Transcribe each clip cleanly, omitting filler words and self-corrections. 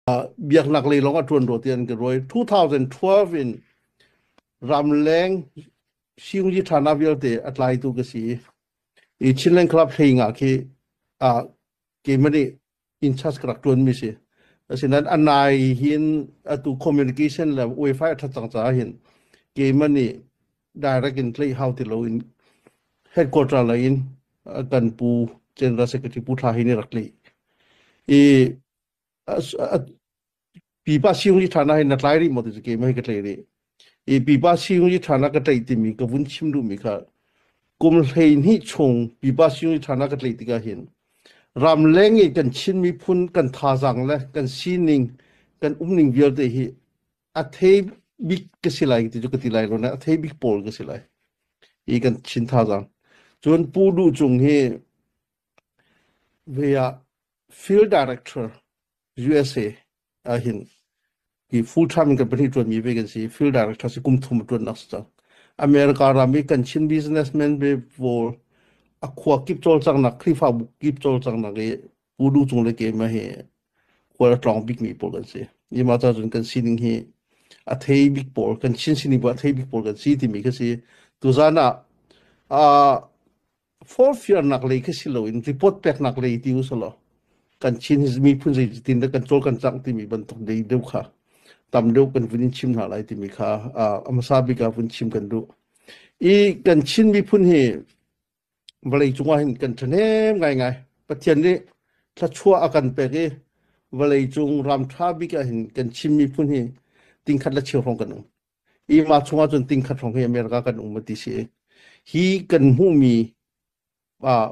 Biaknak lei lawng a ṭuan rua ti an ka ruai. 2012 in ramleng siungyi ṭhana vialte a tlaitu ka si i Chinland Club hlei nga khi keimah nih in charge ka rak ṭuanmi si. Asinain a nai hin atu communication le wifi a ṭhat cang caah hin keimah nih direct in tlaih hau ti loin headquarter lei in kan pu General Secretary Pu Thla Hi nih rak tlaih. I Pipa siung ṭhan ah hin na tlai rih maw ti cu keimah hi ka tlai rih. I pipa siung ṭhan ah ka tlaih timi ka vun chim duhmi kha kum 12 chung pipa siung ṭhan ah ka tlaih tikah hin ramleng i kan Chin miphun kan thazaang le kan sining kan umning vialte hi a thei bik ka si lai ti cu ka ti lai lo na a thei bik pawl ka si lai. I kan Chin thazaang. Cun Pu Duh Cung hi ve ah Field Director USA ahhin hi full time in kan pahnih ṭuanmi ve kan si. Field Director si kum thum a ṭuannak si cang. America ram i kan Chin businessman ve pawl a khua kip cawlcanghnak Khrihfabu kip cawlcanghnak i Pu Duh Cung le keimah hi khual a tlawng bikmi pawl kan si. I mah ca cun kan sining hi a thei bik pawl, kan Chin sining pawl a thei bik pawl kan si timi kha si. Tuzan ah uh, Forhfialnak lei khi si loin report peknak lei ti usalaw kan Chin hi miphun zeitin dah kan cawl kan cangh timi bantuk dei deuh kha tam deuh kan vun in chim hna lai timi kha a hmasa bik ah vun chim kan duh. I kan Chin miphun hi vawlei cungah hin kan ṭhahnem ngaingai. Pathian nih thluachuah a kan pek i vawlei cung ram ṭha bik ah hin kan Chin miphun hi tingkhat le cheu hrawng kan um. I mah chungah cun tingkhat hrawng hi America kan um ti si. Hi kan hmuhmi uh,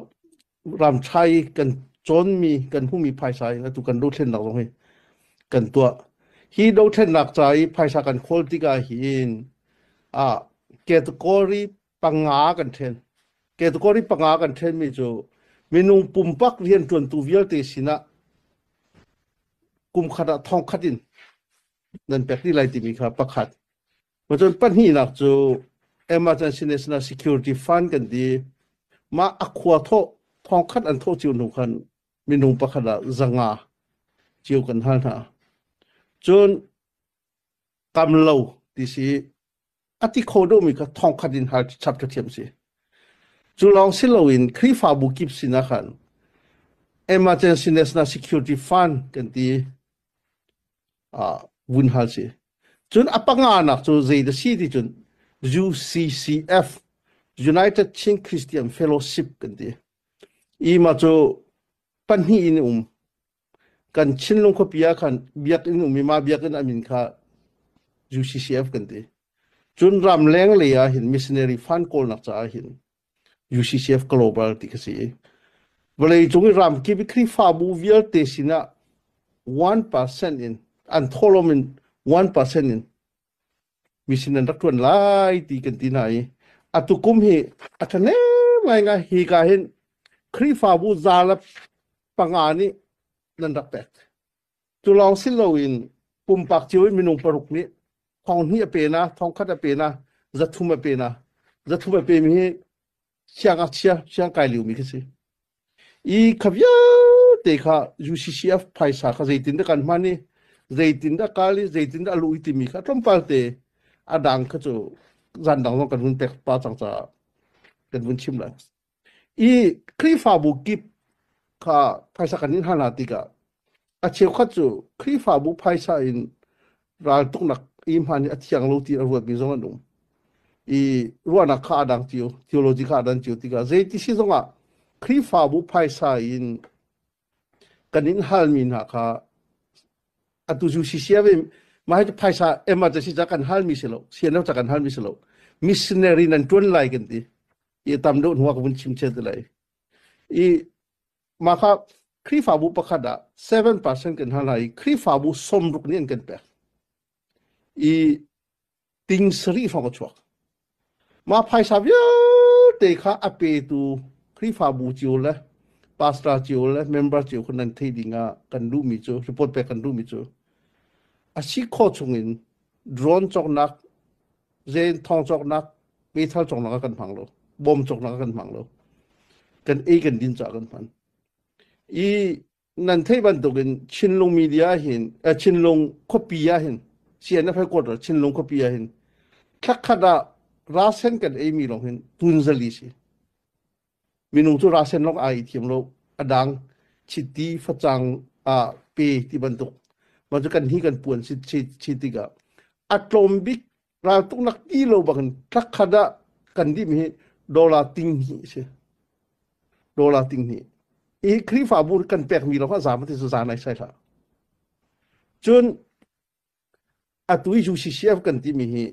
ramṭha i kan cawnmi kan hmuhmi phaisa in atu kan dothlennak zong hi kan tuah. Hi dothlennak ca i phaisa kan khawl tikah hin ah category panga kan ṭhen. Category panga kan ṭhenmi cu minung pumpak rianṭuantu vialte sinah kum khat ah thong khat in nan pek dih lai timi kha pakhat. Cun pahnihnak cu Emergency National Security Fund kan ti. Mah a khua thawh thongkhat an thawh cio hnu khan minung pakhat ah zanga cio kan hal hna. Cun kam lo ti si a ti kho deuhmi kha thongkhat in hal chap ṭhathiam si. Cu lawng si loin Khrihfabu kip sinah khan Emergency National Security Fund kan ti. Vun hal si. Cun a panganak cu zei dah si ti cun UCCF United Chin Christian Fellowship kan ti. I ma cu pahnih in um. Kan Chinlung khuapi ah khan biakinn um i ma biakinn a min kha UCCF kan ti. Cun ramleng lei ah hin missionary fund kawlnak caah hin UCCF Global ti kha si. Vawlei cung i ramkip i Khrihfabu vialte sinah 1% in an thawhlawm in 1% in mission an rak ṭuan lai ti kan ti hna i atu kum hi a ṭhahnem ngaingai hi ka hin Khrihfabu za le panga nih nan rak pek. Cu lawng si loin pumpak cio in minung paruk nih thong hnih a pe na, thong khat a pe na, zathum a pe na. Zathum a pemi hi siangngakchia, siangkai liomi khi si. I kha vialte kha UCCF phaisa kha zeitindah kan hman i zeitindah kal i zeitindah a luh i timi kha tlawmpal te a dang kha cu zan dang zong kan vun pek pa cang caah kan vun chim lai. I Khrihfabu kip kha phaisa kan in hal hna tikah a cheukhat cu Khrihfabu phaisa in raltuknak i hman hi a thiang lo ti a ruatmi zong an um. I ruahnak kha a dang cio, theology kha a dang cio tikah zeiti si zongah Khrihfabu phaisa in kan in halmi hna kha atu cu CCF in mah hi phaisa emergency ca kan halmi si lo, CNO ca kan halmi si lo. Missionary nan ṭuan lai kan ti. I tam deuh hnuah ka vun chim chet lai. I mah kha Khrihfabu pakhat ah 7% kan hal hna i Khrihfabu sawmruk nih an kan pek. I ting sarih hrawng a chuak. Mah phaisa vialte kha a petu Khrihfabu cio le pastor cio le member cio kha nan theih ding ah kan duhmi cu report pek kan duhmi cu a si khawh chungin drone cawknak zen thong cawknak meithal cawknak ah kan hmang lo bom cawknak ah kan hmang lo kan ei kan din caah kan hman i. Nan theih bantukin Chinlung media hin Chinlung khuapi ah hin CNF headquarter Chinlung khuapi ah hin thlakhat ah rasen kan eimi lawng hin tunzali si. Minung cu rasen lawng ai thiam lo a dang chiti facang ah pe ti bantuk ma cu kan hi kan puan si chi tikah a tlawm bik raltuknak ti lo bangin thlakhat ah kan dih mi hi dollar ting hi si. Dollar ting hnih. Hi Khrihfabu kan pekmi lawng ah zaam ti cu zaan ai sai hlah. Cun atu i UCCF kan timi hi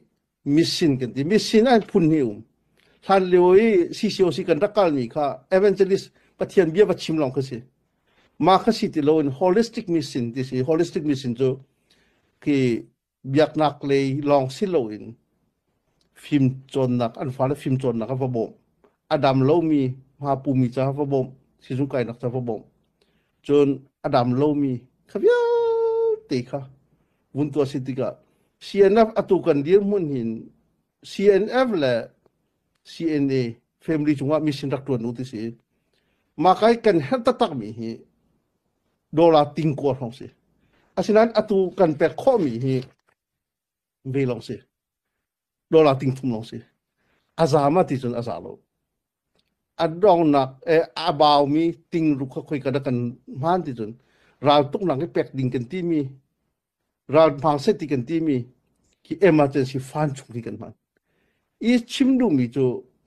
mission kan ti. Mission ah phun hi um. Hlan lio i CCOC kan rak kalmi kha evangelist Pathian bia va chim lawng kha si. Ma kha si ti loin holistic mission ti si. Holistic mission cu khi biaknak lei lawng si loin fimcawnnak an fale fimcawnnak a va bawmh a dam lomi hma pumi ca va bawmh sizung kainak ca va bawmh cun a dam lomi kha vialte kha vun tuah si tikah CNF atu kan dirhmun hin CNF le CNA family cungah mission rak tuan u ti si mah kai kan herh taktak mi hi dollar ting kua hrawng si. Asinain atu kan pek khawhmi hi ve lawng si. Dollar ting thum lawng si. A za ma ti cun a za lo. A dongnak eh, a baumi ting ruk kha khoi ka kan hman ti cun ral tuknak i pek ding kan timi ral hmang set ti kan timi khi emergency fund chung hi kan hman. I chim duhmi cu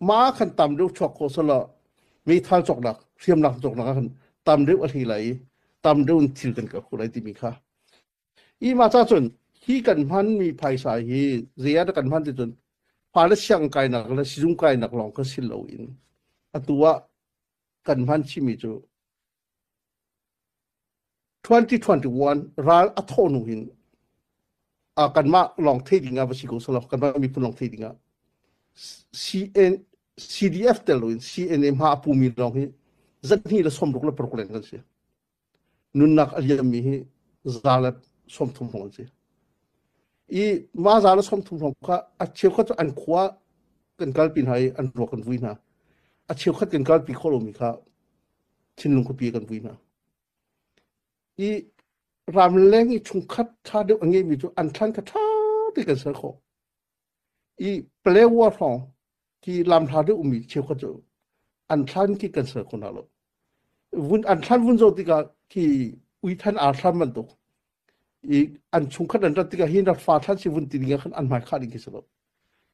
ma khan tam deuh chuak khawh sala meithal cawknak hriamnak cawknak ah khan tam deuh a hli lai i tam deuh in thil kan kal kho lai timi kha i ma cha cun hi kan hmanmi phaisa hi zei ah dah kan hman ti cun fale siang kainak le sizung kainak lawng kha si loin atu ah kan hman chimi cu 2021 ral a thawh hnu hin kanmah lawng thei ding ah va si ko selaw kanmah miphun lawng thei ding ah CN CDF tel loin CNA hma a pumi lawng hi zahnih le 66 leng kan si. Nunnak a liammi hi 130 hrawng an si. I mah 130 hrawng kha a cheukhat cu an khua kan kalpi hna i an ruak kan vui hna. A cheukhat kan kalpi khawh lomi kha thinlung khuapi kan vui hna. I ramleng i chungkhat ṭha deuh a ngeimi cu an thlan kha ṭha te kan ser khawh. I Palewa hrawng ki lamhla deuh ummi cheukhat cu an thlan khi kan ser kho hna lo. Vun an thlan vun zo tikah khi uithan ar thlan bantuk i an chungkhat an rat tikah hi rat fa thlan si vun ti ding ah khan an hmai khah ding khi si lo.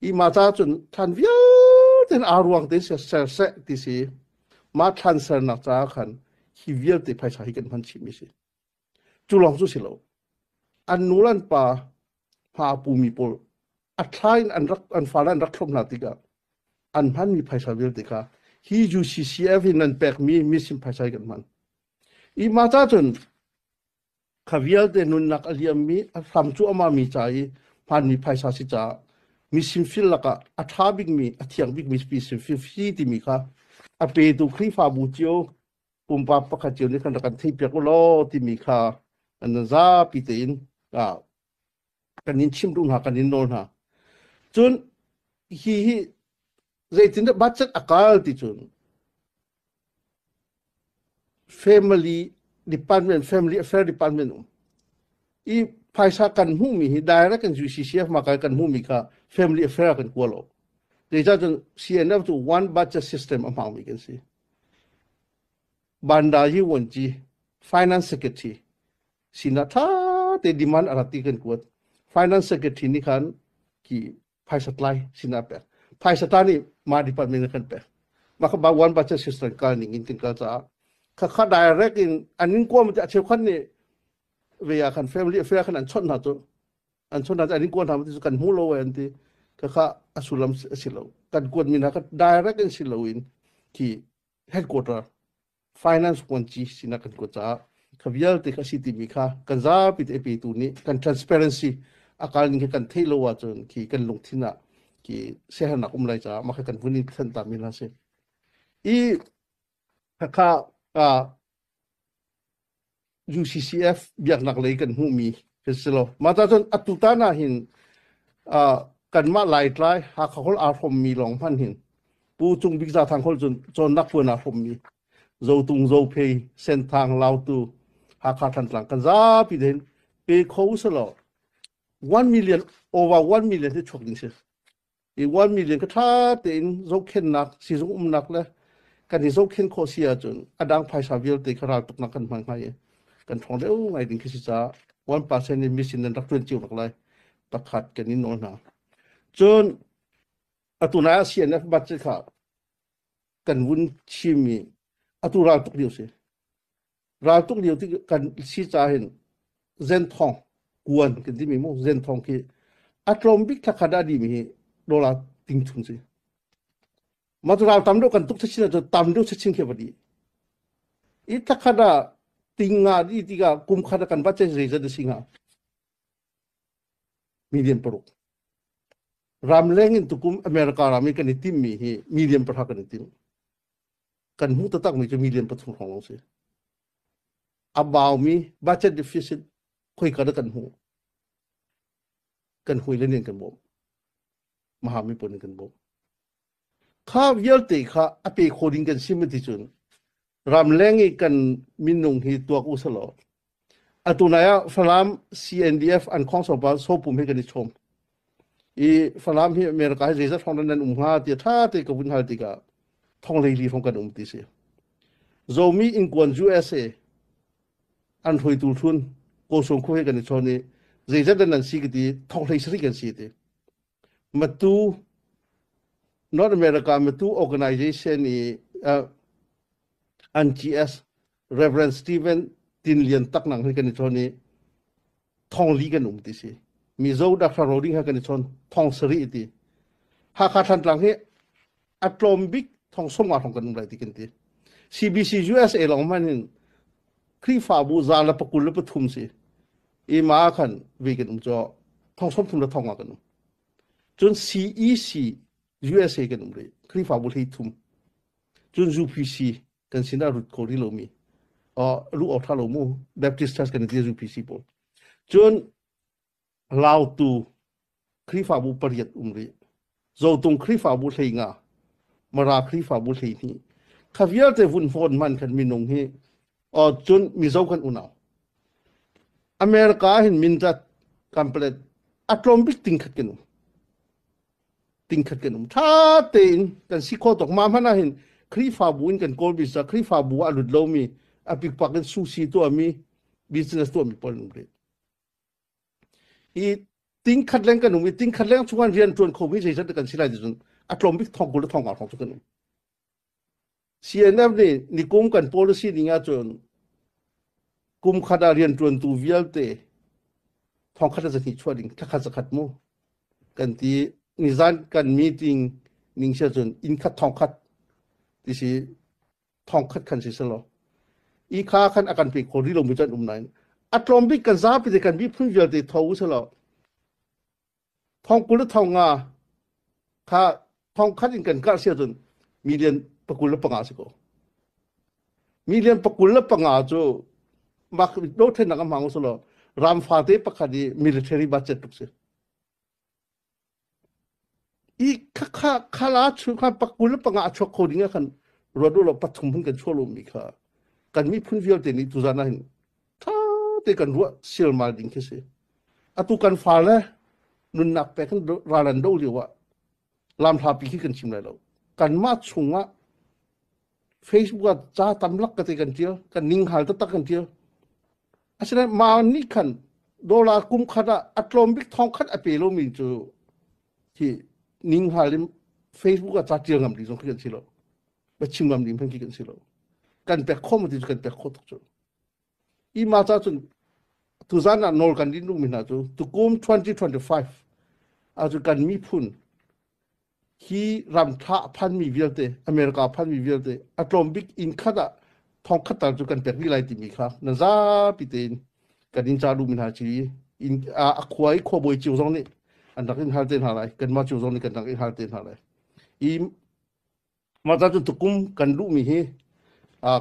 I mah ca cun thlan vialte aa ruang te ser seh ti si. Mah thlan sernak caah khan hi vialte phaisa hi kan hman chihmi si. Cu lawng cu si lo. An nu le an pa hma a pumi pawl a thla in an rak an fale an rak thlop hna tikah an hmanmi phaisa vialte kha hi UCCF in nan pekmi mission phaisa hi kan hman. I mah ca cun Kha vialte nunnak a liammi a hram cuahmahmi ca i hmanmi phaisa si caah mi sinfil lakah a ṭha bikmi, a thiang bikmi mi sinfil si timi kha a petu Khrihfabu cio pumpak pakhat cio nih khan rak kan theihpiak u law timi kha an zapi tein kan in chimh duh hna, kan in nawl hna. Cun hi hi zeitindah budget a kal ti cun Family department, family affair department um. I phaisa kan hmuhmi hi direct in UCCF ma kai kan hmuhmi kha family affair kan kua lo. Zeicah cun CNF cu one budget system a hmangmi kan si. Bandaji Wanci, Finance Secretary, sinah tha te demand a rat ti kan kuat. Finance Secretary nih khan ki phaisa tlai sinah pek phaisa ta nih mah department kan pek mah kha ba one budget system kal ning in kan kal caah kha kha direct in an in kuam te a cheukhat nih ve ah khan family affair khan an chawnh hna cu an chawnh hna cu an in kuan hna cu kan hmu lo an ti kha kha a sullam a si lo kan kuat mi hna kha direct in si lo in khi headquarter finance vuanci sinak kan kuat caah kha vialte kha si timi kha kan zapi te petu nih kan transparency a kal ning khi kan theih lo ahcun khi kan lungthin ah khi siaherhnak um lai caah mah kha kan vun in thlen ta mi hna si i khakha UCCF biaknak lei kan hmuhmi kan si lo. Mah ta cun atu tan ah hin kanmah Laitlai Hakha holh aa hrawmmi lawng hmanh hin Pu Cung Bik Za Thang holh cun cawnnak puan aa hrawmmi Zotung Zophei Senthang Lautu. Hakha Thantlang kan zapi te hin pe kho usalaw 1 million over 1 million hi chuak ding si. I 1 million ka ṭha tein zohkhennak sizung umnak le kan i zohkhen khawh si ahcun a dang phaisa vialte kha raltuknak kan hman hnga i kan ṭhawng deuh ngai ding khi si caah 1% in mission nan rak ṭuan cio bak lai pakhat kan in nawl hna. Cun atu nai ah CNF budget kha kan vun chim i atu raltuk lio si. Raltuk lio ti kan si ca hin zenthong kuan kan timi mu zenthong khi a tlawm bik thla khat ah dimi hi dollar ting thum si. Mah cu ral tam deuh kan tuk chin ahcun tam deuh chin khi va di. I thla khat ah ting nga di tikah kum khat ah kan va che zeizat a si hnga? Million paruk. Ramleng in tukum America ram i kan i timmi hi million pahra kan i tim. Kan hmuh taktakmi cu million pathum hrawng lawng si. A baumi budget deficit khoika dah kan hmuh? Kan hui le nih kan bawmh. Mahami pawl nih kan bawmh. Kha vialte kha a pe kho ding kan sim ti cun ramleng i kan minung hi tuak u selaw atu nai ah Falam CNDF an khong sopa sopum he kan i chom i Falam hi America hi zeizat hrawng nan um hnga ti tha te ka vun hal tikah thong lei li hrawng kan um ti si Zomi ingkuan USA an hruaitu thlun Kawsung khu he kan i chawn i zeizat nan si ka ti thong hlei sari kan si ti Matu North America Matu Organization i uh, NGS Reverend Stephen Tin Lian Tak nang hi kan i chawn i thong li kan um ti si. Mizo Dr. Roding ha kan i chawn thong sari ti. Hakha Thantlang hi a tlawm bik thong som nga thong kan um lai ti kan ti. CBC USA long man hin Khrihfabu za le pakul le pathum si. I ma khan vi kan um cho thong som thum le thong nga kan um. Cun CEC USA kan um rih. Khrihfabu hlei thum. Cun UPC kan sinah rut ko rih lomi. Uh, lu awk tha lo mu Baptist Church kan ti UPC pawl. Cun Lautu Khrihfabu pariat um rih. Zotung Khrihfabu hlei nga, Mara Khrihfabu hlei hnih. Kha vialte vun fawn man khan minung hi uh, cun Mizo kan unau. America hin mindat kamplet a tlawm bik ting khat kan um. Ting khat kan um. Tha tein kan si kho tok ma hmanh ah hin Khrihfabu in kan kawl bisa Khrihfabu ah lut lomi a pikpak in sushi tuahmi business tuahmi pawl um rih. I tingkhat leng kan um i tingkhat leng chung rian ṭuan kho mi zeizat kan si lai ti cun a tlawm bik thong 20 le thong nga hrawng cu kan um. CNF nih nikum kan policy ning ahcun kum khat ah rian ṭuantu vialte thong khat le zahnih chuah ding thla zakhat mu kan ti nizan kan meeting ning sia cun inn khat thong khat ti si thong khat khan si selaw i kha khan a kan pe kho rih lomi cu an um nain a tlawm bik kan zapi te kan miphun vialte tho u selaw thong 20 le thong nga kha thong khat in kan karh si ahcun million pakul le panga si ko million pakul le panga cu mak dothlennak a hmang u selaw ram fate pakhat i military budget tuk si I khakha khala chung khan pakul le panga a chuak kho ding ah khan ruat u law pathum hun kan chuah lomi kha kan miphun vialte nih tuzan ah hin ṭha te kan ruah silmal ding khi si. Atu kan fale nunnak pek in ral an do lio ah lamhlapi khi kan chim lai lo. Kanmah chungah Facebook ah ca tam lak ka te kan ṭial, kan ning hal taktak kan ṭial. Asinain mah nih khan dollar kum khat ah a tlawm bik thong khat a pe lomi cu hi ning hal in Facebook ah ca ṭial ngam ding zong khi kan si lo. Va chim ngam ding hmanh khi kan si lo. Kan pek khawh ma ti cu kan pek khawh tuk cu. I ma ca cun tuzan ah nawl kan din duhmi hna cu tukum 2025 ahcun kan miphun hi ramtha a phanmi vialte America a phanmi vialte a tlawm bik inn khat ah thong khat tal cu kan pek rih lai timi kha na zapi tein kan in ca duhmi hna ci in a khua i khuabawi cio zong nih an rak in hal te hna lai kanmah cio zong nih kan rak in hal te hna lai i mah ta cu tukum kan duhmi hi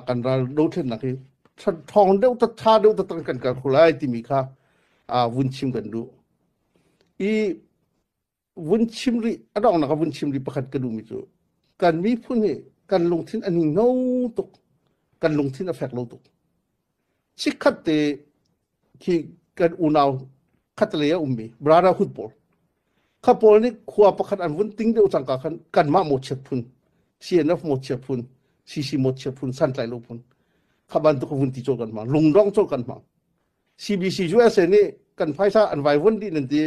kan ral dothlennak hi ṭhawng deuh ta ṭha deuh ta kan kal kho lai timi kha vun chim kan duh i vun chim rih a donghnak ah vun chim rih pakhat ka duhmi cu kan miphun hi kan lungthin a hninghno tuk kan lungthin a fek lo tuk. Chikkhat te khi kan unau khatlei a ummi brotherhood pawl kha pawl nih khua pakhat an vun ting deuh cangka khan kanmah mawchiat phun CNF mawchiat phun CC mawchiat phun santlai lo phun kha bantuk vun ti cawl kan hmang lungdong cawl kan hmang CBC USA nih kan phaisa an vai vun dih nan ti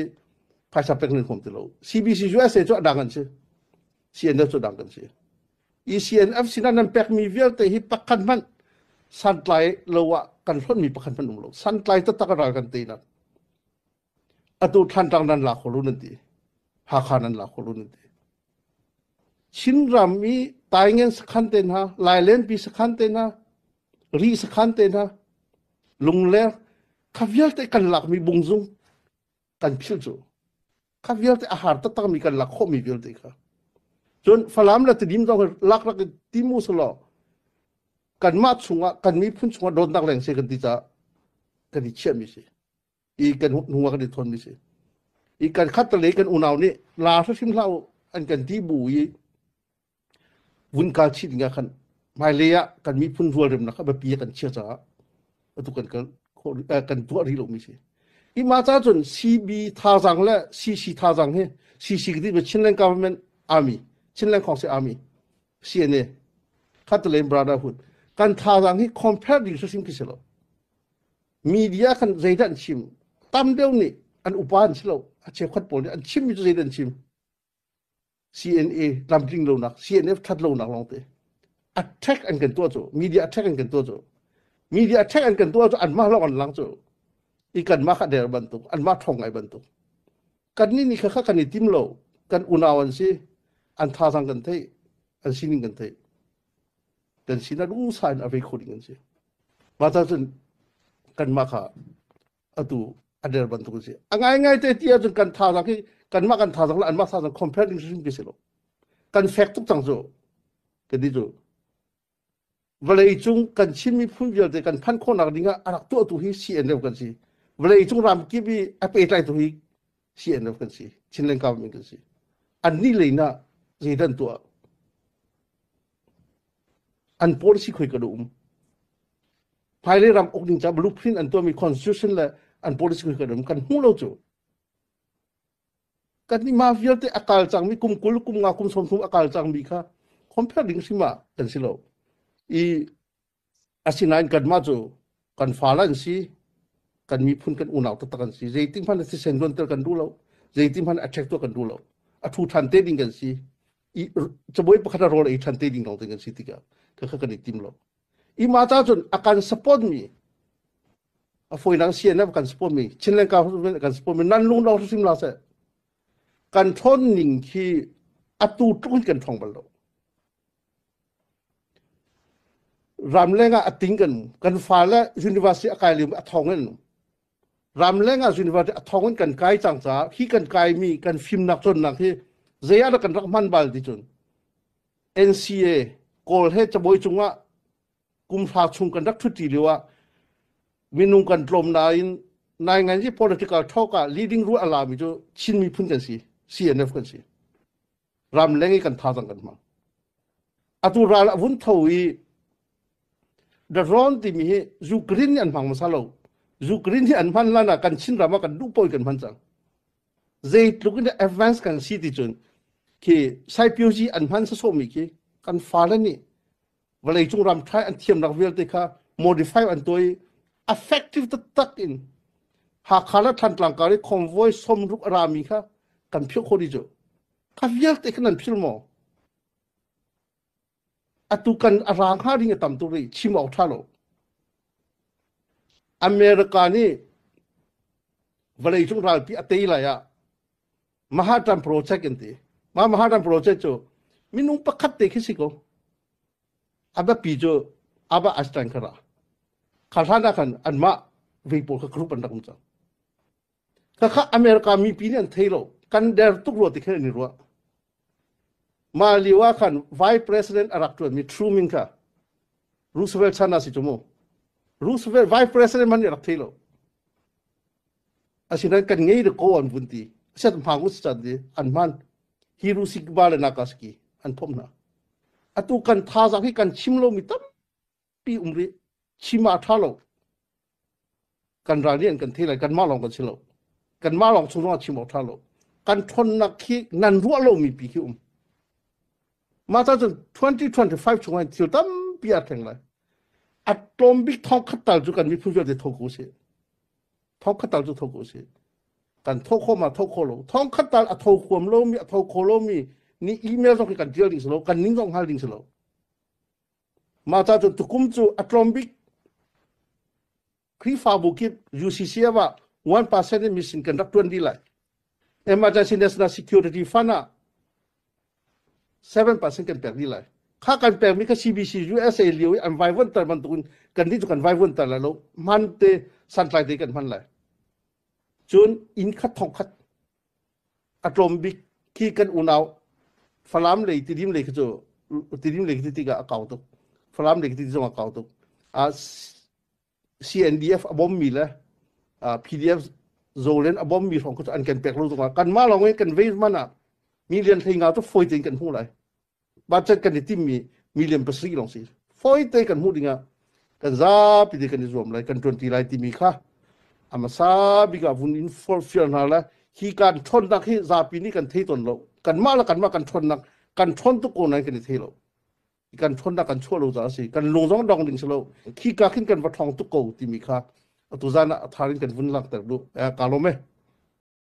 phaisa pek nan huam ti lo CBC USA cu a dang an si CNF cu dang kan si ECNF sinah nan pekmi vialte hi pakhat hmanh santlai lo ah kan hlonhmi pakhat hmanh um lo. Santlai taktak a ral kan teinak. Atu Thlantlang nan la kho lu nan ti. Hakha nan la kho lu nan ti. Chinram i Taingen sakhan te hna, Lailenpi sakhan te hna, Ri sakhan te hna, Lungler, kha vialte kan lakmi bungzung kan philh cu. Kha vialte a har taktakmi kan lak khawhmi vialte kha. Cun Falam le Tidim zong lak rak in ti mu selaw kanmah chungah kan miphun chungah dawtnak leng si kan ti caah kan i chiahmi si. I kan hnung ah kan i thawnmi si. I kan khat le kan unau nih la hrim hlah u an kan ti bu i vun kal chih ding ah khan hmailei ah kan miphun rualremnak kha biapi ah kan chia caah atu kan kal khawh kan tuah rih lomi si. I mah ca cun CB thazaang le CC thazaang hi CC ka ti Chinland Government Army Chinland Council Army CNA Khatalen Brotherhood kan thazaang hi compare ding hrim khi si lo. Media khan zeidah an chim tam deuh nih an upa an si lo a cheukhat pawl nih an chimmi cu zeidah an chim CNA tlamtling lonak CNF that lonak lawngte attack an kan tuah cu media attack an kan tuah cu media attack an kan tuah cu anmah lawng an lang cu i kanmah kha der bantuk anmah ṭhawng ngai bantuk kan nih nih kha kha kan i tim lo kan unau an si an thazang kan theih an sining kan theih kan sinah duhsah in a vei kho ding an si mah ca cun kanmah kha atu a der bantuk a si a ngaingai te ti ahcun kan thazaang hi kanmah kan thazaang le anmah thazaang compare ding hrim khi si lo kan fek tuk cang cu ka ti cu vawlei cung kan Chin miphun vialte kan phanh khawhnak ding ah a rak tuahtu hi CNF kan si vawlei cung ram kip i a pehtlaitu hi CNF kan si Chinland government kan si annih lei na zeidan tuah an policy khoi ka um Hmailei ram uk ding ca blueprint an tuahmi constitution le an policy kan um kan hmu lo cu. Kan nih mah vialte a kal cangmi kum 20 kum nga kum 30 a kal cangmi kha compare ding hrim ah kan si lo. I asinain kanmah cu kan fale an si kan miphun kan unau taktak an si zeitin hmanh thisen luanter kan duh lo zeitin hmanh a check tuah kan duh lo a thu than te ding kan si i cabuai pakhat a rawl ei than te ding lawng te kan si tikah kha kan i tim lo Ima ca cun a kan support mi a fawinak CNF kan support mi Chinland government kan support mi nan lung dong hrim la seh kan ṭhawn ning khi atu tluk in kan ṭhawng bal lo ramleng ah a ting kan kan fale university a kai lio a thong in ramleng ah university a thong in kan kai cang caah hi kan kai mi kan fimnak cawnnak hi zei ah dah kan rak hman bal ti cun NCA Kawl he cabuai cungah kum hra chung kan rak ṭhuṭi lio ah minung kan tlawm nain nainganzi political talk ah leading role a lami cu Chin miphun kan si CNF kan si ramleng i kan thazang kan hmang atu ral a vun tho i the ron timi hi Ukraine nih an hmang hmasa lo Ukraine hi an hman lan ah kan Chin ram ah kan duh paoh in kan hman cang Zeitluk in advance kan si ti cun khi saipiuzi an hman sawsawhmi khi kan fale nih vawleicung ram ṭhai an thiamnak vialte kha modify an tuah i effective taktak in Hakha le Thantlang kar i convoy 60 a rami kha kan philh khawh dih cu. Kha vialte kha nan phil maw? Atu kan a ra hnga ding a tam tuk rih chim awk ṭha lo. America nih vawleicung ralpi a tei lai ah Manhattan Project an ti. Mah Manhattan Project cu minung pakhat te khi si ko. A biapi cu Albert Einstein kha ra. Kha hlan ah khan anmah vei pawl kha group an rak um cang. Khakha America mipi nih an thei lo. Kan der tuk rua ti khan an i ruah. Mah lio ah khan Vice President a rak ṭuanmi Truman kha Roosevelt chan ah si cu mu. Roosevelt Vice President hmanh nih a rak thei lo. Asinain kan ngei de ko an vun ti. Asiat hmang us chan ti an hman. Hiroshima le Nagasaki an phomh hna. Atu kan thazaang hi kan chim lomi tampi um rih. Chim ah a ṭha lo. Kan ral nih an kan thei lai. Kanmah lawng kan si lo. Kanmah lawng chung zongah chim awk ṭha lo. Kan ṭhawnnak khi nan ruah lomi pi khi um. Mah ta cun 2025 chungah thil tampi aa thleng lai. A tlawm bik thong khat tal cu kan miphun vialte tho ko sih. Thong khat tal cu tho ko sih. Kan tho kho ma tho kho lo. Thong khat tal a tho huam lomi a tho kho lomi ni email zong khi kan tial ding si lo, kan ning zong hngal ding si lo. Mah ta cun tukum cu a tlawm bik Khrihfabu kip UCCF ah 1% in mission kan rak tuan dih lai. Emergency National Security Fund ah 7% kan pek dih lai. Kha kan pekmi kha CBC USA lio i an vaivuanter bantukin kan nih cu kan vaivuanter lai lo. Hman te santlai te kan hman lai. Cun inn khat thong khat a tlawm bik khi kan unau Falam lei Tidim lei khi cu Tidim lei khi tikah a kau tuk. Falam lei khi ti zong a kau tuk. Ah CNDF a bawmmi le PDF Zolen a bawmmi hrawng cu an kan pek lo zongah kanmah lawng in kan vei man ah million 15 cu fawi tein kan hmuh lai. Budget kan i timmi million 7 lawng si. Fawi te kan hmuh dingah kan zapi te kan i zuam lai, kan ṭuanṭi lai timi kha a hmasa bik ah vun in forhfial hna le hi kan ṭhawnnak hi zapi nih kan thei tawn lo. Kanmah le kanmah kan ṭhawnnak kan ṭhawn tuk ko nain kan i thei lo. Kan ṭhawnnak kan chuah lo caah a si. Kan lung zong dong ding si lo. Khi ka khin kan va ṭhawng tuk ko timi kha atu zan ah a thar in kan vun langhter duh. Ka lawm e.